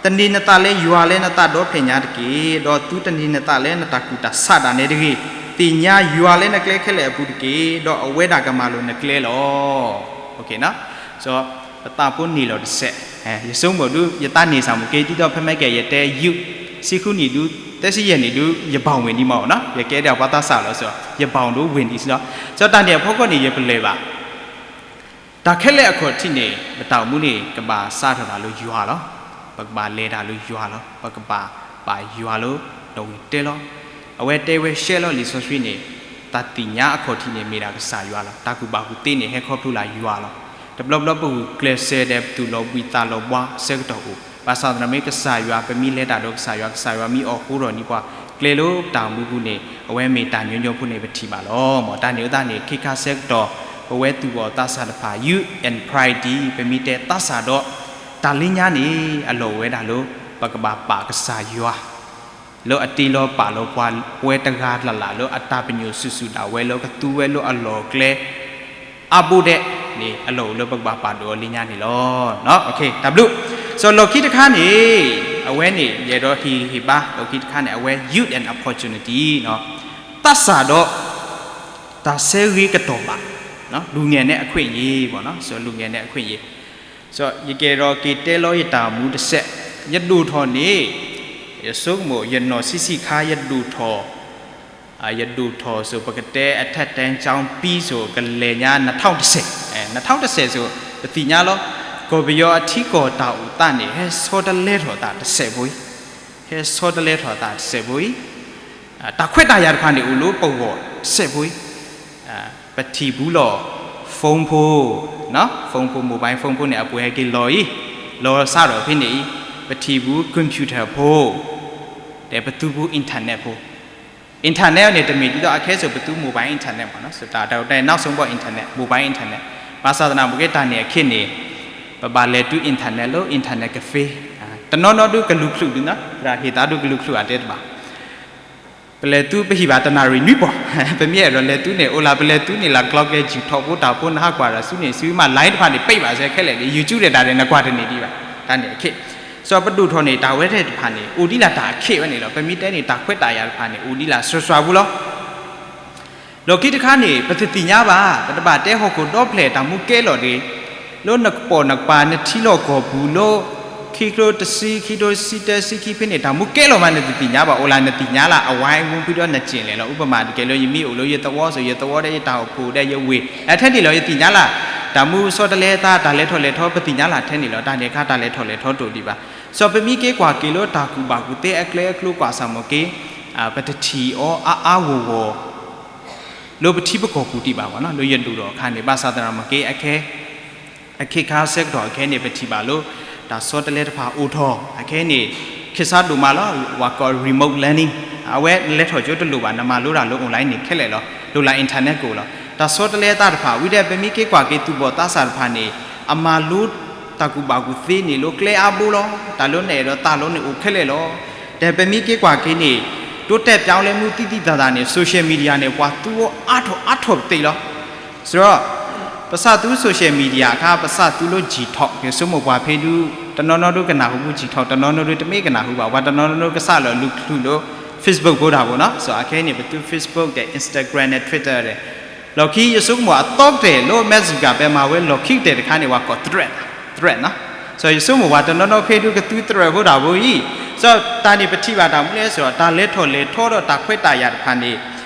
သန့ၤနသးလၢယွၤလၢနသးဒီဖျၢၣ်ညါတက့ၢ်. ဒီးသုတသန့ၤနသးလၢနတၢ်ကူၣ်တၢ်ဆးဒၣ်နဲတဂ့ၤ. သ့ၣ်ညါယွၤလၢနကျဲခဲလၢာ်အပူၤတက့ၢ်. ဒီးအဝဲဒၣ်ကမၤလိာ်နကျဲလီၤ. စီၤပသးဖိန့ၢ်လီၤတစဲး, ယဆိကမိၣ်ဒု ယသးန့ၢ်စၢ်မ့ၢ်က့ၤ ဒ်သိးဖဲမ့ၢ်ကဲ ယတဲ youth ဆံဃုနံၣ်ဒု သၢဆံယဲၢ်နံၣ်ဒု ယဘၣ်ဝ့ၢ်ဒံးမ့ၢ်နီၤ. ယကဲဒၣ်ပှၤသးစၢ်လီၤစီၤ ယဘၣ်ဝ့ၢ်ဒံးဝ့ၢ်ဒံးစ့ၢ်လီၤ. စီၤတၢ်န့ၣ်အဖီခိၣ်န့ၣ် ယပလၢၢ်ဘၣ် တၢ်ခဲလၢာ်အခီၣ်ထံးန့ၣ် ပတၢ်အိၣ်မူန့ၣ် ကဘၣ်စးထီၣ်တၢ်လၢယွၤလီၤ. ပကဘၣ်လဲၤတၢ်လၢယွၤလီၤ. ပကဘၣ်ပာ်ယွၤလၢ ဒီးဝ့ၢ်တဲလီၤ. အဝဲတဲဝဲရှဲလီၤလံာ်စီဆှံန့ၣ် တၢ်သ့ၣ်ညါအခီၣ်ထံးန့ၣ် မ့ၢ်ဒၣ်ကစၢ်ယွၤလီၤ. တၢ်ကူၣ်ဘၣ်ကူၣ်သ့န့ၣ် ဟဲခီဖျိလၢယွၤလီၤ. တဘျီဘျီပဂုာ်ကျဲးစၢးဒီးပသူၣ်လီၤဘှံးသးလီၤဘှါအဆၢကတီၢ်အိၣ်, ဘၣ်ဆၣ်သနာ်က့ ကစၢ်ယွၤ ပမ့ၢ်လဲၤတၢ်ဒီးကစၢ်ယွၤ ကစၢ်ယွၤမ့ၢ်အိးထီၣ်န့ၢ်ပှၤကျဲလၢပတၢ်အိၣ်မူပူၤန့ၣ် အဝဲမ့ၢ်တၢ်ညီညီဖိန့ၣ် ပထံၣ်ဘၣ်လီၤ. မ်တၢ်န့ၣ်အဃိသတးန့ၣ် ခ့ခါဆၢကတီၢ် ပဝဲသူၣ်ဘီၣ်သးစၢ်တဖၣ် youth and priority ပမ့ၢ်တဲသးစၢ်ဒီး တၢ်လၢညါန့ၣ် အလီၢ်အိၣ်ဝဲဒၣ်လၢ ပကဘၣ်ပာ်ကစၢ်ယွၤ လၢအတ့လီၤပာ်လီၤပှၤ ပဝဲတဂၤလၢ်လၢ်လၢအတၢ်ပညိၣ်စုာ်စုာ်ဒၣ်ဝဲ လၢကသူဝဲလၢအလီၢ်အကျဲ အါဘိဒဲးန့ၣ် အလီၢ်အိၣ်လၢပကဘၣ်ပာ်ဒိၣ်အီၤလၢညါန့ၣ်လီၤ. တၢ်ဘျုး. စီၤလီၢ်ခံတခါန့ၣ် အဝဲန့ၣ် ယအဲၣ်ဒိးဟ့ၣ်ဂံၢ်ဟ့ၣ်ဘါ လီၢ်ခံတခါန့ၣ် အဝဲ youth and opportunity သးစၢ်ဒီး တၢ်ဆၢဂ့ၤကတီၢ်ဘၣ် လူငယ်နဲ့အခွင့်အရေး ပေါ့နော် ဆိုလူငယ်နဲ့အခွင့်အရေး ယကအဲၣ်ဒိးက့ၤတဲလီၤယတၢ်အိၣ်မူတစဲး ယဒိၣ်ထီၣ်န့ၣ် ယဆိကမိၣ် ယနီၢ်ဆံးဆံးခါ ယဒိၣ်ထီၣ် ယဒိၣ်ထီၣ်စိၤ ပကတဲအထက်တန်းကျောင်းပြီး ဆို ကလဲၤညါ နှစ်ထောင့်တစ်ဆယ် နှစ်ထောင့်တစ်ဆယ် ဆို ပသ့ၣ်ညါလီၤ ကီၢ်ပယီၤအထံကီၢ်တၢ်အိၣ်သးန့ၣ် ဟဲဆီတလဲထီၣ်သးတစဲးဖိအံၤ ဟဲဆီတလဲထီၣ်သးတစဲးဖိအံၤ တၢ်ခွဲးတၢ်ယာ်တဖၣ်န့ၣ် အိၣ်လၢပဂီၢ်တစဲးဖိအံၤ ပထံၣ်ဘူးလီၤ phone ဖိ phone ဖိ mobile phone ဖိန့ၣ် အပှ့ၤဟဲက့ၤလီၤအံၤ လီၤစးထီၣ်ဖဲန့ၣ်အံၤ ပထံၣ်ဘူး computer ဖိ ဒီးပသူဘူး internet ဖိ internet န့ၣ် တမ့ၢ်ဒ်သိးအခဲစိာ် ပသူ mobile internet မ့ၢ်နီၤ စတၢ်တၢ်တၢ်နောက်ဆုံးပေါ် internet mobile internet ဘၣ်ဆၣ်သနာ်က့ တၢ်န့ၣ်အခ့န့ၣ် ပဘၣ်လဲၤတုၤ internet လၢ internet cafe တနီၤနီၤဒုးကလူၤချုးဒုးနီၤ သရၣ်ဟ့ၣ်သးဒုးကလူၤချုး အတဲတဘၣ် ပလဲၤသူ ပဟံၣ်ဘၣ်တနၣ်ရံၣ်နွံပီၢ် ပမ့ၢ်အဲၣ်ဒိးလဲၤသူန့ၣ် အိၣ်လၢပလဲၤသူန့ၣ်လၢ ကျီကဲ ယူၣ်ထီၣ်ဖိတၢ်ဖိ နဟးကွၢ်ဒီးစုန့ၣ် စုမး line တဖၣ်န့ၣ် ပိတ်ပါစေ ခဲလၢာ်န့ၣ် YouTube ဒၣ်တၢ်န့ၣ် နကွၢ်တန့ၢ်ဒံးဘၣ် တၢ်န့ၣ်အခ့ စီၤပဒိၣ်ထီၣ်န့ၣ် တၢ်ဝဲသ့ၣ်တဖၣ်န့ၣ် အိၣ်ဒံးလၢတၢ်အခ့ဝဲန့ၣ်လီၤ ပမ့ၢ်တဲန့ၣ် တၢ်ခွဲးတၢ်ယာ်တဖၣ်န့ၣ် အိၣ်ဒံးလၢစှၤစှၤပူၤလီၤ လီၢ်ခံတခါန့ၣ် ပတသ့ၣ်ညါဘၣ်, ပတဘၣ်တဲဟီၣ်ခိၣ်ဒီဖျၢၣ်တၢ်မူကဲလီၤတဂ့ၤ, လၢနကပိာ်နကပၤ နထံလီၢ်ကီၢ်ပူၤလၢ ခံကထိတဆံ, ခံကထိတဆံတၢ, ဆံခံဖဲန့ၣ် တၢ်မူကဲလီၤမး နတသ့ၣ်ညါဘၣ်, အိၣ်လၢနသ့ၣ်ညါလၢအဝဲအံၤမူဖုဒီးနစ့ၣ်လဲၣ်လီၤ. ဥပမာ တက့ၢ်လၢယမ့ၢ်အိၣ်လၢယသဝီစိၤ ယသဝီဒီးယတၢ်အိၣ်ဖှိၣ်ဒီးယဝ့ၢ် အထဲန့ၣ်လီၤ ယသ့ၣ်ညါလၢ တၢ်မူစီတလဲသး တၢ်လဲၤထီၣ်လဲၤထီ ပသ့ၣ်ညါလၢထဲန့ၣ်လီၤ. တၢ်န့ၣ်အခါတၢ်လဲၤထီၣ်လဲၤထီတအိၣ်ဒံးဘၣ်. စီၤပမ့ၢ်က့ၤကွၢ်က့ၤလၢတၢ်ကူၣ်ဘၣ်ကူၣ်သ့အကျဲအကျိၤကွၢ်စၢ်မ့ၢ်က့ ပတထံၣ်အီၤအါအါဂီၢ်ဂီၢ် လၢပထံပကီၢ်ပူၤဒံးဘၣ်မ့ၢ်နီၤ, လၢယဒိၣ်ထီၣ်အခါန့ၣ် ဘၣ်ဆၣ်သနာ်က့ အခဲ အခ့ခါဆၢကတီၢ်အခဲန့ၣ် ပထံၣ်ဘၣ်လၢ တၢ်စီတလဲတဖၣ်အိၣ်ထီၣ် အခဲန့ၣ် ခ့ဆါဒိၣ်မးလီၤ, ဝဲကိး remote learning, အဝဲနလဲၤထီၣ်ကၠိတလိၣ်ဘၣ်, နမၤလိတၢ်လၢ online န့ၣ်ခဲလၢာ်လီၤ, လိၣ်လၢ internet ကအိၣ်လီၤ. တၢ်စီတလဲသးတဖၣ် ဝံၤဒီးပမ့ၢ်က့ၤကွၢ်က့ၤသူၣ်ဘီၣ်သးစၢ်တဖၣ်န့ၣ် အမၤလိ တၢ်ကူၣ်ဘၣ်ကူၣ်သ့န့ၣ် လၢကျဲအါဘိလီၤ, တၢ်လၢနအဲၣ်ဒိးသးလီန့ၣ်အိၣ်ခဲလၢာ်လီၤ. ဒီးပမ့ၢ်က့ၤကွၢ်က့ၤန့ၣ် တိတဲပၠးလဲမူသံသံသးသးန့ၣ် social media န့ၣ် ပှၤသူအီၤအါထီၣ်အါထီၣ်ပသ့လီၤ. ဆိုတော့ ပစံးသူ social media အခါ ပစံးသူလၢ G Talk ယဆိကမိၣ်ပှၤဖဲဒုး တနီၤနီၤဒုးကနၢ်ဟူ G Talk, တနီၤနီၤဒုးတမ့ၢ်ကနၢ်ဟူဘၣ်, ပှၤတနီၤနီၤဒုးကစၢ်လီၤလူၤချုးလၢ Facebook ဖိတၢ်ဖိနီၤ. ဆိုတော့ အခဲအံၤန့ၣ် ပသူ Facebook ဒီး Instagram ဒီး Twitter ဒီး လီၢ်ခံယဆိကမိၣ်အသီကတၢၢ်လၢ Mark Zuckerberg မၤဝဲလီၢ်ခံကတၢၢ်တခါန့ၣ် ပှၤကိး Threads, Threads နီၤ. ဆိုတော့ ယဆိကမိၣ်ပှၤတနီၤနီၤဖဲဒုးကသူ Threads ဖိတၢ်ဖိအံၤ, ဆိုတော့ တၢ်န့ၣ်ပထံၣ်ဘၣ်တၢ်မနုၤလဲၣ် ဆိုတော့ တၢ်လဲၤထီၣ်လဲၤထီဒီးတၢ်ခွဲးတၢ်ယာ်တဖၣ်န့ၣ်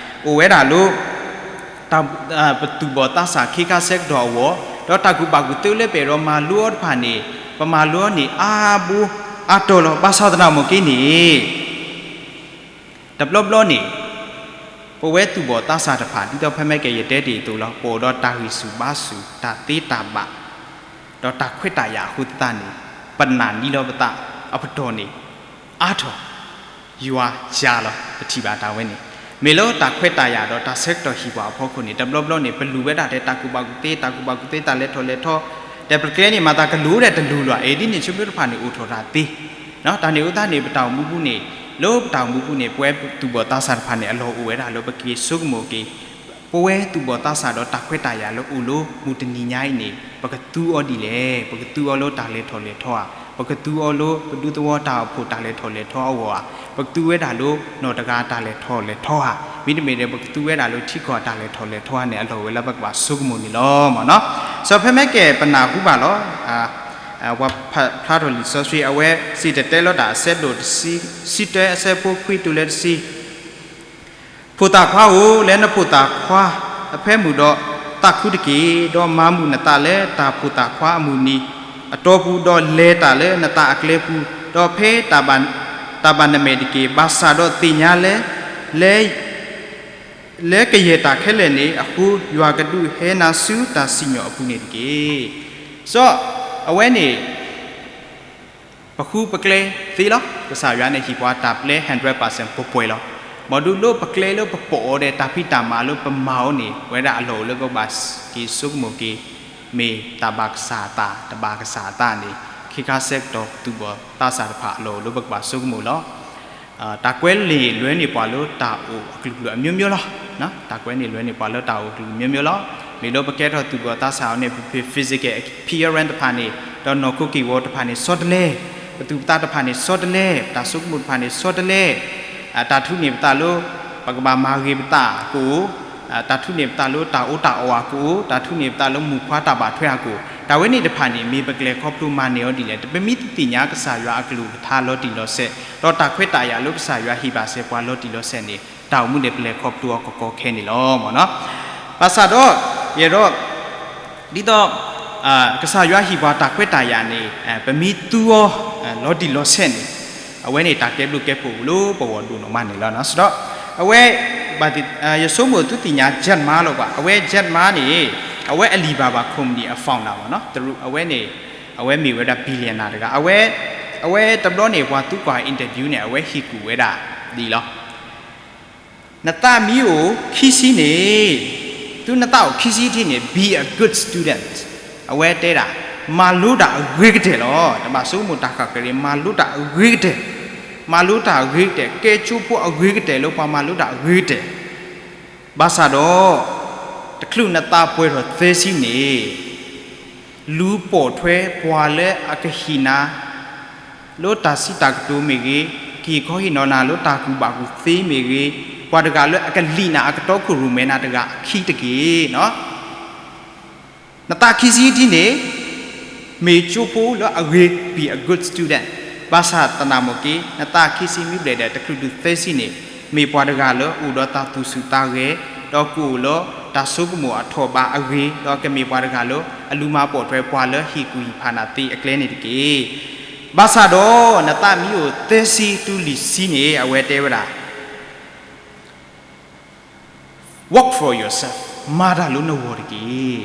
အိၣ်ဝဲဒၣ်လၢ တၢ် ပသူၣ်ဘီၣ်သးစၢ်ခ့ခါဆၢကတီၢ်အဂီၢ်, ဒီးတၢ်ကူၣ်ဘၣ်ကူၣ်သ့လၢပအဲၣ်ဒိးမၤလိအီၤတဖၣ်န့ၣ် ပမၤလိအီၤန့ၣ်အါဘိအါတီၤလီၤ. ဘၣ်ဆၣ်သနာ်က့န့ၣ် တဘျီဘျီန့ၣ် ပဝဲသူၣ်ဘီၣ်သးစၢ်တဖၣ် ဒ်သိးဖဲမ့ၢ်ကဲယတဲတ့ၢ်အသိးလီၤ, ပအိၣ်ဒီးတၢ်ဂံၢ်ဆူၣ်ဘါဆူၣ် တၢ်သ့တၢ်ဘၣ် ဒီးတၢ်ခွဲးတၢ်ယာ်အဃိသတးန့ၣ် ပနာ်န့ၢ်လီၤပသးအပတီၢ်န့ၣ် အါထီၣ် ယွၤကၢလီၤ ပထံၣ်ဘၣ်တၢ်ဝဲန့ၣ်. မ့ၢ်လၢတၢ်ခွဲးတၢ်ယာ်ဒီးတၢ်ဆၢကတီၢ်ဟံၣ်ပှၤအဖီခိၣ်န့ၣ် တဘျီဘျီန့ၣ် ပလူၤဝဲဒၣ်ထဲတၢ်ကူၣ်ဘၣ်ကူၣ်သ့ တၢ်ကူၣ်ဘၣ်ကူၣ်သ့ တၢ်လဲၤထီၣ်လဲၤထီ, ဒီးပကျဲန့ၣ် မၤသးကလူၤဒီးတလူၤလီၤ အဲၣ်ဒ်န့ၣ် ဆိမိၣ်တဖၣ်န့ၣ် အိၣ်ထီၣ်တၢ်သ့ တၢ်န့ၣ်အဃိသတးန့ၣ် ပတၢ်အိၣ်မူပူၤန့ၣ် လၢပတၢ်အိၣ်မူပူၤန့ၣ် ပဝဲသူၣ်ဘီၣ်သးစၢ်တဖၣ်န့ၣ် အလီၢ်အိၣ်ဝဲဒၣ်လၢပက့ၤဆိကမိၣ်က့ၤ ပဝဲသူၣ်ဘီၣ်သးစၢ်ဒီးတၢ်ခွဲးတၢ်ယာ်လၢအိၣ်လၢမုၢ်တနံၤညါအံၤန့ၣ် ပကသူအီၤဒ်လဲၣ်. ပကသူအီၤလၢတၢ်လဲၤထီၣ်လဲၤထီဧါ, ပကသူအီၤလၢပဒူသဝီတၢ်အိၣ်ဖှိၣ်တၢ်လဲၤထီၣ်လဲၤထီအဂီၢ်ဧါ, ပကသူဝဲဒၣ်လၢနီၢ်တဂၤတၢ်လဲၤထီၣ်လဲၤထီဧါ, မ့တမ့ၢ်ဒီး ပကသူဝဲဒၣ်လၢထံကီၢ်တၢ်လဲၤထီၣ်လဲၤထီဧါန့ၣ် အလီၢ်ဝဲလၢပကဘၣ်ဆိကမိၣ်န့ၣ်လီၤမ့ၢ်နီၤ. စီၤဖဲမ့ၢ်ကဲပနၢ်ဟူဘၣ်လီၤ ပှၤဖျါထီၣ်လံာ်စီဆှံ အဝဲစံၣ်တဲၤတဲလီၤတၢ်အဆၢဒိၣ်တဆံ, ဆံတၢအဆၢဖိခွံတုၤလၢတဆံ, ဖိသၣ်ခွါဧၢ, လဲၤနဖိသၣ်ခွါအဖၢမုၢ်ဒီးသးခုတက့ၢ်, ဒီးမၤမုာ်နသးလၢတၢ်ဖိသၣ်ခွါအမုၢ်နံၤအတီပူၤ, ဒီးလဲၤတၢ်လၢနသးအကျဲပူၤ, ဒီးဖဲတၢ်ဘၣ်နမဲာ်တက့ၢ်. ဘၣ်ဆၣ်ဒီးသ့ၣ်ညါလၢ လဲၤ လၢကယဲၢ်တၢ်ခဲလၢာ်န့ၣ်အဃိ, ယွၤကဒုးဟဲနၤဆူတၢ်စံၣ်ညီၣ်အပူၤန့ၣ်တက့ၢ်. စီၤ, အဝဲန့ၣ် ပဃုပကျဲသ့လီၤ. ကစၢ်ယွၤန့ၣ်ဟ့ၣ်ပှၤတၢ်ပျဲ hundred percent ပှဲၤပှဲၤလီၤ. ဘၣ်ဒုးလၢပကျဲလၢပပိာ်အီၤဒီးတၢ်ဖံးတၢ်မၤလၢပမၤအီၤန့ၣ် ပဝဲဒၣ်အလီၢ်အိၣ်လၢပဘၣ်က့ၤဆိကမိၣ်က့ၤ မ့ၢ်တၢ်ဘၣ်ကစၢ်အသး တဘၣ်ကစၢ်အသးန့ၣ် ခ့ခါဆၢကတီၢ်သူၣ်ဘီၣ်သးစၢ်တဖၣ်အလီၢ်အိၣ်လၢပကဘၣ်ဆိကမိၣ်လီၤ. တၢ်ကွဲးန့ၣ်လွဲန့ၢ်ပှၤလၢတၢ်အိၣ်အကလုာ်ကလုာ်အမျိုးမျိုးလီၤ. တၢ်ကွဲးန့ၣ်လွဲန့ၢ်ပှၤလၢတၢ်အိၣ်အကလုာ်မျိုးမျိုးလီၤ. မ့ၢ်လၢပကဲထီၣ်သူၣ်ဘီၣ်သးစၢ်အီၤန့ၣ် ပ physical appearance တဖၣ်န့ၣ်, ဒီးနီၢ်ခိက့ၢ်ဂီၤတဖၣ်န့ၣ်ဆီတလဲ, ပသူၣ်ပသးတဖၣ်န့ၣ်ဆီတလဲ, ပတၢ်ဆိကမိၣ်တဖၣ်န့ၣ်ဆီတလဲ, တၢ်ထုးန့ၢ်ပသးလၢ ပကဘၣ်မၤဂ့ၤပသးကအိၣ်, တၢ်ထုးန့ၢ်ပသးလၢတၢ်အီၣ်တၢ်အီအကအိၣ်, တၢ်ထုးန့ၢ်ပသးလၢမုၣ်ခွါတၢ်ဘၣ်ထွဲအကအိၣ်, တၢ်ဝဲန့ၣ်တဖၣ်န့ၣ် မ့ၢ်ပကလဲၤခီဖျိမၤန့ၢ်အီၤဒ်လဲၣ်. ပမ့ၢ်တသ့ၣ်ညါကစၢ်ယွၤအကလုၢ်ကထါလီၤတံၢ်လီၤဆဲး, ဒီးတၢ်ခွဲးတၢ်ယာ်လၢကစၢ်ယွၤဟ့ၣ်ဘၣ်စဲးပှၤလီၤတံၢ်လီၤဆဲးန့ၣ် တၢ်အိၣ်မူန့ၣ်ပလဲၤခီဖျိအီၤကီကီခဲန့ၣ်လီၤ. ဘၣ်ဆၣ်ဒီး ယဲဒီး ဒ်သိး ကစၢ်ယွၤဟ့ၣ်ပှၤတၢ်ခွဲးတၢ်ယာ်န့ၣ် ပမ့ၢ်သူအီၤ လီၤတံၢ်လီၤဆဲးန့ၣ် အဝဲန့ၣ်တၢ်ကဲဘျုးကဲဖှိၣ်လၢပဂီၢ်ဒိၣ်နီၢ်မးန့ၣ်လီၤ. ဒီး အဝဲ ယဆိကမိၣ်သုသ့ၣ်ညါ Jack Ma လီၤဘၣ်. အဝဲ Jack Ma န့ၣ် အဝဲ Alibaba Company အ founder မ့ၢ်နီၤ. အဝဲန့ၣ် အဝဲမ့ၢ်ဝဲဒၣ် billionaire တဂၤ. အဝဲ အဝဲတဘျီန့ၣ် ပှၤသူကွၢ် interview န့ၣ် အဝဲဟ့ၣ်ကူၣ်ဝဲဒၣ်ဒ်အံၤလီၤ. နသးမ့ၢ်အိၣ်ခံဆံန့ၣ်, တုၤနသးအိၣ်ခံဆံထံၣ်န့ၣ် be a good student. အဝဲတဲဒၣ် မၤလိတၢ်အဂ့ၤကတၢၢ်လီၤ. တဘၣ်ဆိကမိၣ်တၢ်ဃၣ်ဃၢၤန့ၣ် မၤလိတၢ်အဂ့ၤကတၢၢ်, မၤလိတၢ်အဂ့ၤကတၢၢ်, ကဲကၠိဖိအဂ့ၤကတၢၢ်လၢပှၤမၤလိတၢ်အဂ့ၤကတၢၢ်. ဘၣ်ဆၣ်ဒီး တချုးနသးပှဲၤထီၣ်သၢဆံန့ၣ် လူၤပိာ်ထွဲပှၤလၢအကဟ့ၣ်နၤ လၢတၢ်စံးတၢ်ကတိၤမ့ၢ်ဂ့ၤ, ကဟ့ၣ်ခီဟ့ၣ်နီၤနၤလၢတၢ်ကူၣ်ဘၣ်ကူၣ်သ့မ့ၢ်ဂ့ၤ, ပှၤတဂၤလၢအကလံၣ်နၤအကတီခိၣ်ရိၣ်မဲနၤတဂၤအခံတက့ၢ်. နသးခံဆံထံန့ၣ် မ့ၢ်ကၠိဖိလၢအဂ့ၤ be a good student, ဘၣ်ဆၣ်သနာ်မ့ၢ်က့ နသးခံဆံမ့ၢ်ဘျဲၣ်ဒီးတချုးဒုးသၢဆံန့ၣ် မ့ၢ်ပှၤတဂၤလၢအိၣ်ဒီးတၢ်သူၣ်ဆူၣ်သးဂဲၤ, ဒီးကအိၣ်လၢတၢ်ဆိကမိၣ်အထီၣ်ဘးအဂ့ၤ, ဒီးကမ့ၢ်ပှၤတဂၤလၢအလူၤမၤပိာ်ထွဲပှၤလၢဟ့ၣ်ကူၣ်ဟ့ၣ်ဖးနၤသ့အကျဲန့ၣ်တက့ၢ်. ဘၣ်ဆၣ်ဒီး နသးမ့ၢ်အိၣ်သၢဆံတုၤလွံၢ်ဆံန့ၣ် အဝဲတဲဝဲဒၣ် work for yourself, မၤတၢ်လၢနဂီၢ်တက့ၢ်.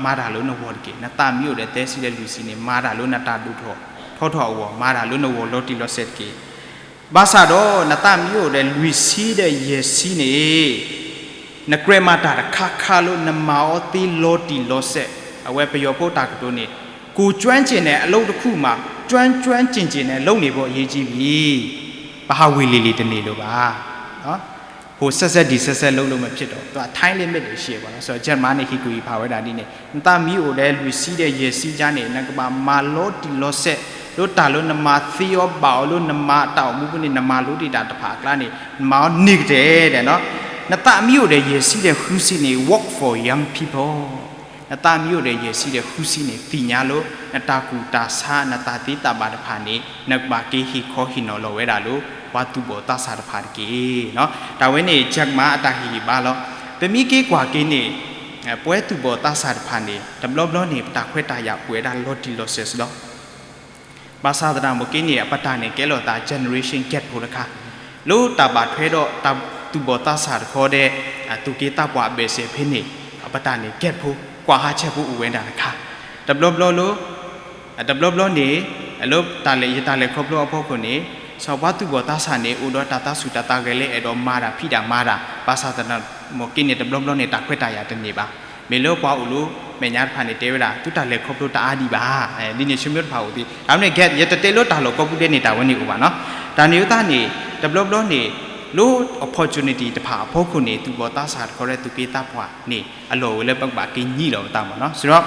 မၤတၢ်လၢနဂီၢ်တက့ၢ်. နသးမ့ၢ်အိၣ်ဒီးသၢဆံဒီးလွံၢ်ဆံန့ၣ် မၤတၢ်လၢနတၢ်ဒိၣ်ထီၣ်ထီထီၣ်အဂီၢ်, မၤတၢ်လၢနဂီၢ်လီၤတံၢ်လီၤဆဲးတက့ၢ်. ဘၣ်ဆၣ်ဒီး နသးမ့ၢ်အိၣ်ဒီးလွံၢ်ဆံဒီးယဲၢ်ဆံန့ၣ် နကြၢးမၤတၢ်တခါခါလၢနမၤအီၤသ့လီၤတံၢ်လီၤဆဲး, အဝဲပယီၤဖိတၢ်ကတိၤန့ၣ် ကိုယ်ကျွမ်းကျင်တဲ့အလုပ်တစ်ခုမှာ ကျွမ်းကျွမ်းကျင်ကျင်နဲ့လုပ်နေဖို့အရေးကြီးပြီ. ပဟးဝ့ၢ်လံၤလံၤတန့ၢ်လၢၤဘၣ်. ဟိုဆက်ဆက်ဒီဆက်ဆက်လုပ်လို့မဖြစ်တော့ဘူး, သူက time limit တွေရှိတယ်ပေါ့နော်. ဆိုတော့ Jack Ma န့ၣ် ဟ့ၣ်ကူၣ်ဟ့ၣ်ဖးဝဲဒၣ်ဒ်န့ၣ် နသးမ့ၢ်အိၣ်ဒီးလွံၢ်ဆံဒီးယဲၢ်ဆံကါန့ၣ် နကဘၣ်မၤလီၤတံၢ်လီၤဆဲး လၢတၢ်လၢနမၤသ့အီၤဘၣ်အီၤလၢနမၤတၢ်အိၣ်မူပူၤန့ၣ် နမၤလိတ့ၢ်တၢ်တဖၣ်အကျါန့ၣ် နမၤအီၤန့ၢ်ကတၢၢ်ဒီး နသးမ့ၢ်အိၣ်ဒီးယဲၢ်ဆံဒီးဃုဆံန့ၣ် work for young people. နသးမ့ၢ်အိၣ်ဒီးယဲၢ်ဆံဒီးဃုဆံန့ၣ် သ့ၣ်ညါလၢ နတၢ်ကူၣ်တၢ်ဆး နတၢ်သ့တၢ်ဘၣ်တဖၣ်န့ၣ် နကဘၣ်က့ၤဟ့ၣ်ခီဟ့ၣ်နီၤလီၤဝဲဒၣ်လၢ ပှၤသူၣ်ဘီၣ်သးစၢ်တဖၣ်တက့ၢ်. တၢ်ဝဲန့ၣ် Jack Ma အတၢ်ဟ့ၣ်ဂံၢ်ဘါလီၤ. ပမ့ၢ်က့ၤကွၢ်က့ၤန့ၣ် ပဝဲသူၣ်ဘီၣ်သးစၢ်တဖၣ်န့ၣ် တဘျီဘျီန့ၣ် ပတၢ်ခွဲးတၢ်ယာ်အိၣ်ဝဲဒၣ်လီၤတံၢ်လီၤဆဲးစ့ၢ်ကီး ဘၣ်ဆၣ်သနာ်က့န့ၣ် အပတၢ်န့ၣ်ကဲလိာ်သး generation gap ဖိတခါ, လၢတၢ်ဘၣ်ထွဲဒီးတၢ်သူၣ်ဘီၣ်သးစၢ်တခီဒီး သူၣ်က့သးပှၢ်အဘၢၣ်စၢၤဖဲန့ၣ် အပတၢ်န့ၣ် gap ဖိ ကွၢ်ဟးဆဲးဖိအိၣ်ဝဲဒၣ်တခါ, တဘျီဘျီလၢ တဘျီဘျီန့ၣ် လၢတၢ်လၢယတၢ်လဲၤခီဖျိအဖီခိၣ်န့ၣ် စီၤပှၤသူၣ်ဘီၣ်သးစၢ်န့ၣ် အိၣ်ဒီးတၢ်သးဆူၣ်တၢ်သးဂဲၤလၢအဲၣ်ဒိးမၤတၢ်ဖံးတၢ်မၤတၢ် ဘၣ်ဆၣ်သနာ်က့န့ၣ် တဘျီဘျီန့ၣ် တၢ်ခွဲးတၢ်ယာ်တန့ၢ်ဘၣ်. မ့ၢ်လၢပှၤအိၣ်လၢမဲာ်ညါတဖၣ်န့ၣ် တဲဝဲဒၣ် သုတၢ်လဲၤခီဖျိတအါဒံးဘၣ်. ဒ်န့ၣ်ဆၢမုၢ်တဖၣ်အိၣ်သ့ တၢ်မ့ၢ် gap ယတတဲလၢတၢ်လီၢ်ကိးပူၤဒဲးန့ၣ် တၢ်ဝဲန့ၣ်အိၣ်ဘၣ်နီၤ. တၢ်န့ၣ်အသးန့ၣ် တဘျီဘျီန့ၣ် လၢ opportunity တဖၣ်အဖီခိၣ်န့ၣ် သူၣ်ဘီၣ်သးစၢ်တခီဒီးသူၣ်က့သးပှၢ်န့ၣ် အလီၢ်ဝဲလၢပကဘၣ်က့ၤညံလိာ်ပသးမ့ၢ်နီၤ. ဆိုတော့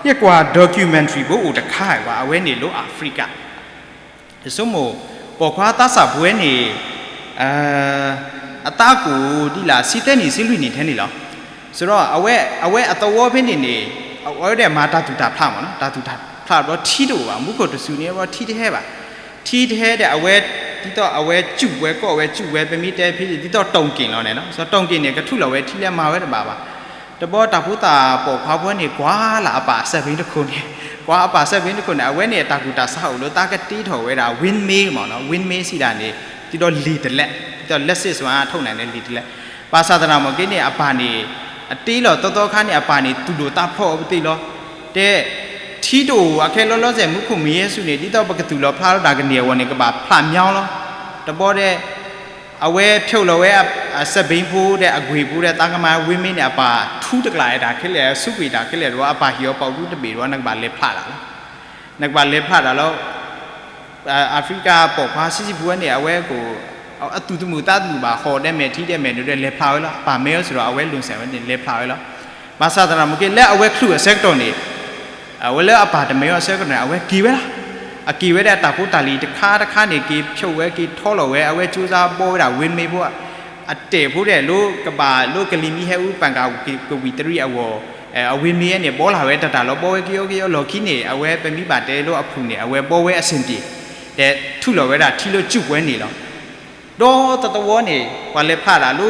ယကွၢ် documentary ဖိအိၣ်တခါဘၣ် အဝဲန့ၣ်လၢ Africa ယဆိကမိၣ် ပိာ်ခွါသးစၢ်ပဝဲန့ၣ် အသးကိၣ်ဒ်လဲၣ် ဆံသၢနံၣ်ဆံလွံၢ်နံၣ်ထဲန့ၣ်လီၤ. ဆိုတော့ အဝဲ အဝဲအသဝီဖဲန့ၣ်န့ၣ် အဝဲဒၣ်မၤတၢ်သူၣ်တၢ်ဖျးမ့ၢ်နီၤ, တၢ်သူၣ်တၢ်ဖျးဘျီထံတအိၣ်ဘၣ်, မူခိၣ်တစူၤန့ၣ်ဘျီထံတဟဲဘၣ်, ထံတဟဲဒီးအဝဲ ဒ်သိးအဝဲစူးပှဲၤကီၢ်ဝဲစူးပှဲၤ ပမ့ၢ်တဲဖဲ ဒ်သိး တုံက့ၣ်လီၤန့ၣ်နီၤ. ဆိုတော့ တုံက့ၣ်န့ၣ် ကထူၣ်လီၤဝဲထံလၢမၤဝဲတဘၣ်ဘၣ်. တဘျီတၢ်ဖိသၣ်ပိာ်ခွါဖိန့ၣ် ကွၢ်လၢအပၢ်စဲးဘ့တခိၣ်န့ၣ်, ကွၢ်အပၢ်စဲးဘ့တခိၣ်န့ၣ် အဝဲန့ၣ်အတၢ်ကူၣ်တၢ်ဆးအိၣ်လၢသးကတ့ထီၣ်ဝဲဒၣ် windmill မ့ၢ်နီၤ, windmill စံးဒၣ်န့ၣ် ဒ်သိးလံာ်တလဲး, ဒ်သိး လက်စစ်စွမ်းအားထုတ်နိုင်တဲ့ လံာ်တလဲး. ဘၣ်ဆၣ်သနာ်က့န့ၣ် အပၢ်န့ၣ် အတ့လီၤသီသီခါန့ၣ် အပၢ်န့ၣ် သူၣ်ဒိၣ်သးဖျိးအီၤပသ့ၣ်လီၤ. တဲ ထံတအိၣ်အခဲလၢာ်လီၤစဲး မူခိၣ်မံၤယဲၢ်ဆူန့ၣ် ဒ်သိးပကသူၣ်လီၤဖျးလီၤတၢ်ကန့ၢ်အဂီၢ်န့ၣ် ကဘၣ်ဖျးမညီလီၤ. တဘျီဒီး အဝဲဖျိးလီၤဝဲ အစဲးဘ့ဖိဒီးအကွံာ်ဖိဒီး သးကမၤ windmill န့ၣ် အပၢ်ထူတကျးတၢ်ခဲလၢာ် ဆူကွံာ်တၢ်ခဲလၢာ်တဘျီ အပၢ်ဟ့ၣ်အီၤပိာ်ဒူတဘ့ၣ်တဘျီ နကဘၣ်လဲၤဖျးတၢ်လီၤ. နကဘၣ်လဲၤဖျးတၢ်လီၤ. အ Africa ပိာ်ခွါဆံးဆံးဖိဝဲန့ၣ် အဝဲက အသူၣ်တမုာ်သးတမုာ်ဘၣ် ဟီၣ်ဒဲးမဲာ်ထံဒဲးမဲာ်နိဒီး လဲၤဖျးဝဲလီၤ. အပၢ်မ့ၢ်အီၤစ့ၢ်ဒီး အဝဲလူၤစဲးဝဲန့ၣ် လဲၤဖျးဝဲလီၤ. ဘၣ်ဆၣ်သနာ်က့ လၢအဝဲချုးအဆၢကတီၢ်န့ၣ် အဝဲလၢအပၢ်တမ့ၢ်အီၤအဆၢကတီၢ်န့ၣ် အဝဲက့ၤဝဲလီၤ. အက့ၤဝဲဒီးတၢ်ဖိတၢ်လံၤတခါတခါန့ၣ် က့ၤဖျိးဝဲ က့ၤထီလီၤဝဲ အဝဲကၠိစါဘီဝဲဒၣ် windmill ဖိ အတဲာ်ဖိဒီး လၢကဘၣ် လၢကလံၤမံၤဟဲအူပၣ်ကၣ်ကဝံၤတရံးအဂီၢ် အ windmill န့ၣ် ဘီလၢ်ဝဲတၢ်တၢ်လီၤ ဘီဝဲကယီကယီလီၢ်ခံန့ၣ် အဝဲပမ့ၢ်ဘၣ်တဲလၢအဖုၣ်န့ၣ် အဝဲဘီဝဲအဆ့ၣ်တ့ၢ် ဒီးထုးလီၤဝဲဒၣ်ထံလၢစူးပှဲၤန့ၣ်လီၤ. ဒီးတသဝီန့ၣ် ပှၤလဲၤဖျးတၢ်လၢ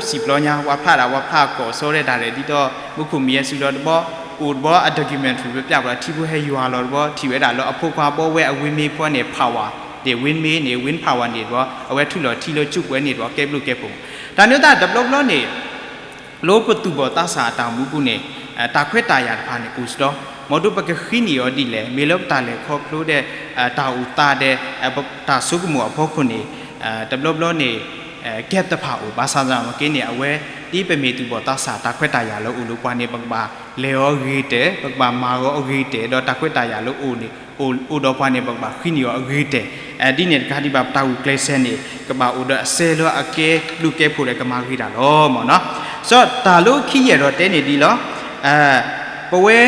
စံာ်ပျီညါ ပှၤဖျးတၢ် ပှၤဖျးကိးစီဒီးတၢ်ရဲၣ် ဒ်သိးမူခိၣ်မံၤယဲၢ်ဆူလီၤတဘျီ အိၣ်တဘျီ အ documentary ပပျၢ်ပှၤ ထံဖိဟဲယွၤလီၤတဘျီ ထံၣ်ဝဲဒၣ်လၢအဖိခွါဘီဝဲအ windmill ဖိန့ၣ် power န့ၣ် windmill န့ၣ် wind power န့ၣ်တဘျီ အဝဲထုးလီၤထံလၢစူးပှဲၤန့ၣ်တဘျီ ကဲဘျုးကဲဖှိၣ် တၢ်န့ၣ်သတးတဘျီဘျီန့ၣ် လၢပသူၣ်ဘီၣ်သးစၢ်အတၢ်အိၣ်မူပူၤန့ၣ် တၢ်ခွဲးတၢ်ယာ်တဖၣ်န့ၣ်အိၣ်စ့ၢ်ကီး မ်ဒိးပကဃ့န့ၢ်အီၤဒ်လဲၣ် မ့ၢ်လၢပတၢ်လဲၤခီဖျိဒီး တၢ်အိၣ်သးဒီး တၢ်ဆိကမိၣ်အဖီခိၣ်န့ၣ် တဘျီဘျီန့ၣ် gap တဖၣ်အိၣ် ဘၣ်ဆၣ်သနာ်က့န့ၣ် အဝဲ ဒ်ပမ့ၢ်သူၣ်ဘီၣ်သးစၢ် တၢ်ခွဲးတၢ်ယာ်လၢအိၣ်လၢပှၤန့ၣ် ပကဘၣ်လဲၤအီၤအဂ့ၤကတၢၢ် ပကဘၣ်မၤအီၤအဂ့ၤကတၢၢ် ဒီးတၢ်ခွဲးတၢ်ယာ်လၢအိၣ်န့ၣ် အိၣ်ဒီးပှၤန့ၣ် ပကဘၣ်ဃ့န့ၢ်အီၤအဂ့ၤကတၢၢ် ဒ်န့ၣ်တခါဒံးဘၣ် ပတၢ်ဂုာ်ကျဲးစၢးန့ၣ် ကဘၣ်အိၣ်ဒီးအစဲလၢအကဲဘျုးကဲဖှိၣ်ဒီးကမၤဂ့ၤတၢ်လီၤမ့ၢ်နီၤ. စီၤတၢ်လၢခံယဲၢ်ဒီးတဲန့ၣ်ဒ်လီၤ ပဝဲ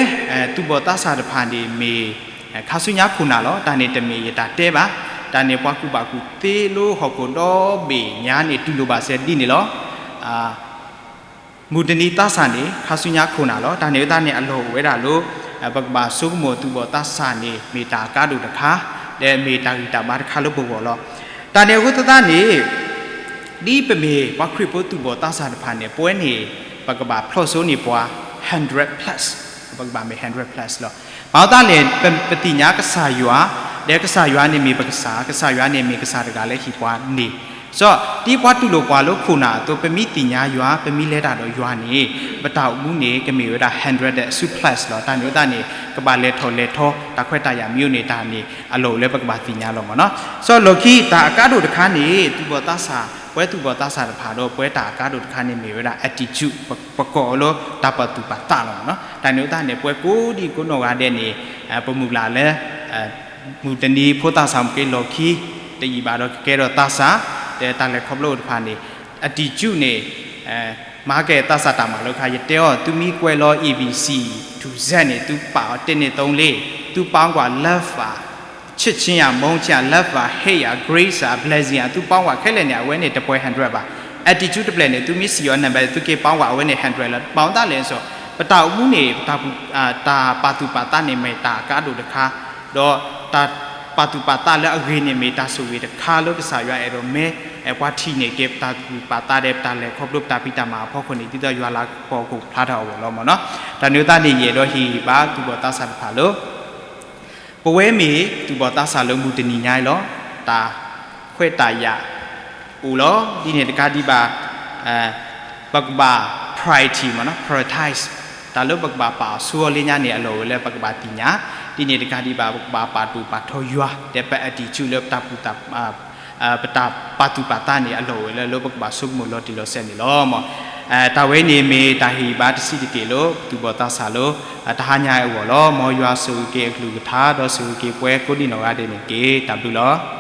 သူၣ်ဘီၣ်သးစၢ်တဖၣ်န့ၣ်မ့ၢ် ခါဆူညါခိၣ်နၢ်လီၤ တၢ်န့ၣ်တမ့ၢ်ယတၢ်တဲဘၣ် တၢ်န့ၣ်ပှၤကူၣ်ဘၣ်ကူၣ်သ့လၢဟီၣ်ခိၣ်ဒီဘ့ၣ်ညါန့ၣ် တူၢ်လိာ်ဘၣ်စဲဒ်န့ၣ်လီၤ. မုၢ်တနံၤသးစၢ်န့ၣ် ခါဆူညါခိၣ်နၢ်လီၤ. တၢ်န့ၣ်အဃိသတးန့ၣ် အလီၢ်အိၣ်ဝဲဒၣ်လၢ ပကဘၣ်ဆိကမိၣ်သူၣ်ဘီၣ်သးစၢ်န့ၣ် မ့ၢ်တၢ်အကါဒိၣ်တခါ, ဒီးမ့ၢ်တၢ်ဂံၢ်တၢ်ဘါတခါလၢပဂီၢ်လီၤ. တၢ်န့ၣ်အဃိသတးန့ၣ် ဒ်ပမ့ၢ်ပှၤခရံာ်ဖိသူၣ်ဘီၣ်သးစၢ်တဖၣ်န့ၣ် ပဝဲန့ၣ် ပကဘၣ်ဖျီၣ်စိန့ၢ်ပှၤ hundred plus, ပကဘၣ်မ့ၢ် hundred plus လီၤ. မၤအသးလဲၣ် ပသ့ၣ်ညါကစၢ်ယွၤ, ဒီးကစၢ်ယွၤန့ၣ်မ့ၢ်ပကစၢ်, ကစၢ်ယွၤန့ၣ်မ့ၢ်ကစၢ်တဂၤလၢဟ့ၣ်ပှၤန့ၣ်, စီၤ ဒ်ပှၤတူၢ်လိာ်ပှၤလၢခိၣ်နၢ်အသိး ပမ့ၢ်သ့ၣ်ညါယွၤ ပမ့ၢ်လဲၤတၢ်ဒီးယွၤန့ၣ် ပတၢ်အိၣ်မူန့ၣ် ကမ့ၢ်ဝဲဒၣ် hundred ဒီးအစု plus လီၤ. တၢ်န့ၣ်အဃိသတးန့ၣ် ကဘၣ်လဲၤထီၣ်လဲၤထီ တၢ်ခွဲးတၢ်ယာ်မ့ၢ်အိၣ်န့ၣ် တၢ်န့ၣ်အလီၢ်အိၣ်လၢပကဘၣ်သ့ၣ်ညါလီၤမ့ၢ်နီၤ. စီၤလီၢ်ခံ တၢ်အကါဒိၣ်တခါန့ၣ် သူၣ်ဘီၣ်သးစၢ်, ပဝဲသူၣ်ဘီၣ်သးစၢ်တဖၣ်ဒီး ပဝဲတၢ်အကါဒိၣ်တခါန့ၣ်မ့ၢ်ဝဲဒၣ် attitude, ပကိးအီၤလၢတၢ်ပာ်သူၣ်ပာ်သးလီၤမ့ၢ်နီၤ. တၢ်န့ၣ်အဃိသတးန့ၣ် ပဝဲကိးဒံကိးနီၢ်ဂၤဒဲးန့ၣ် ပမုၢ်လၢ်လၢ မုၢ်တနံၤဖိသးစၢ်မ့ၢ်က့ၤလီၢ်ခံ တယံာ်ဘၣ်ဒီးကကဲထီၣ်သးစၢ်, ဒီးတၢ်လဲၤခီဖျိတဖၣ်န့ၣ် attitude န့ၣ် မၤကဲသးစၢ်တၢ်မၤလိခါ ယတဲအီၤ သုမ့ၢ်ကွဲးလီၤ A B C to Z န့ၣ် သုပာ်အီၤ တစ် နှစ် သုံး လေး, သုပာ်ကွၢ် love ဧါ, ချစ်ခြင်းဧါ, မုန်းခြင်းဧါ, love ဧါ, hate ဧါ, grace ဧါ, blessing ဧါ, သုပာ်ကွၢ်ခဲလၢာ်န့ၣ် အဝဲန့ၣ်တပှဲၤ hundred ဘၣ်. attitude တဖျၢၣ်န့ၣ် သုမ့ၢ်စံၣ်အီၤ နံပါတ် သုက့ၤပာ်ကွၢ် အဝဲန့ၣ် hundred လီၤ. မၤအသးလဲၣ်စီၤ ပတၢ်အိၣ်မူန့ၣ် ပတၢ်ပာ်သူၣ်ပာ်သးန့ၣ်မ့ၢ်တၢ်အကါဒိၣ်တခါ, ဒီးတၢ်ပာ်သူၣ်ပာ်သးလၢအဂ့ၤန့ၣ်မ့ၢ်တၢ်ဆိၣ်ဂ့ၤတခါလၢကစၢ်ယွၤအဲၣ်ဒိးမ့ၢ် ပှၤထံၣ်န့ၢ်က့ၤ ပတၢ်သူၣ်ပာ်သးဒီးပတၢ်လဲၤခီဖျိပတၢ်ဖံးတၢ်မၤအဖီခိၣ်န့ၣ် ဒ်သိးယွၤလၤကပီၤကအိၣ်ဖျါထီၣ်အဂီၢ်လီၤမ့ၢ်နီၤ. တၢ်န့ၣ်အဃိသတးန့ၣ် ယအဲၣ်ဒိးဟ့ၣ်ဂံၢ်ဘါသူၣ်ဘီၣ်သးစၢ်တဖၣ်လၢ ပဝဲမ့ၢ်သူၣ်ဘီၣ်သးစၢ်လၢမုၢ်တနံၤညါအံၤလီၤ. တၢ်ခွဲးတၢ်ယာ်အိၣ်လီၤ. ဒ်န့ၣ်တကးဒံးဘၣ် ပကဘၣ် priority မ့ၢ်နီၤ, prioritize တၢ်လၢပကဘၣ်ပာ်အီၤဆူအီၤလၢညါန့ၣ် အလီၢ်အိၣ်လၢပကဘၣ်သ့ၣ်ညါ. ဒ်န့ၣ်တကးဒံးဘၣ် ပကဘၣ်ပာ်ဒိၣ်ပာ်ထီယွၤ ဒီးပ attitude လၢပတၢ်ပာ်သူၣ်ပာ်သးန့ၣ် အလီၢ်အိၣ်ဝဲလၢ လၢပကဘၣ်ဆိကမိၣ်လီၤတံၢ်လီၤဆဲးန့ၣ်လီၤ. တၢ်ဝဲန့ၣ်မ့ၢ်တၢ်ဟ့ၣ်ဂံၢ်ဘါတဆံးတက့ၢ်လၢ သူၣ်ဘီၣ်သးစၢ်လၢ တဟါညါအံၤအဂီၢ်လီၤ. မ်ယွၤဆိၣ်ဂ့ၤက့ၤအကလုၢ်ကထါ ဒီးဆိၣ်ဂ့ၤက့ၤပှၤကိးဒံနီၢ်ဂၤဒဲးန့ၣ်တက့ၢ်. တၢ်ဘျုးလီၤ.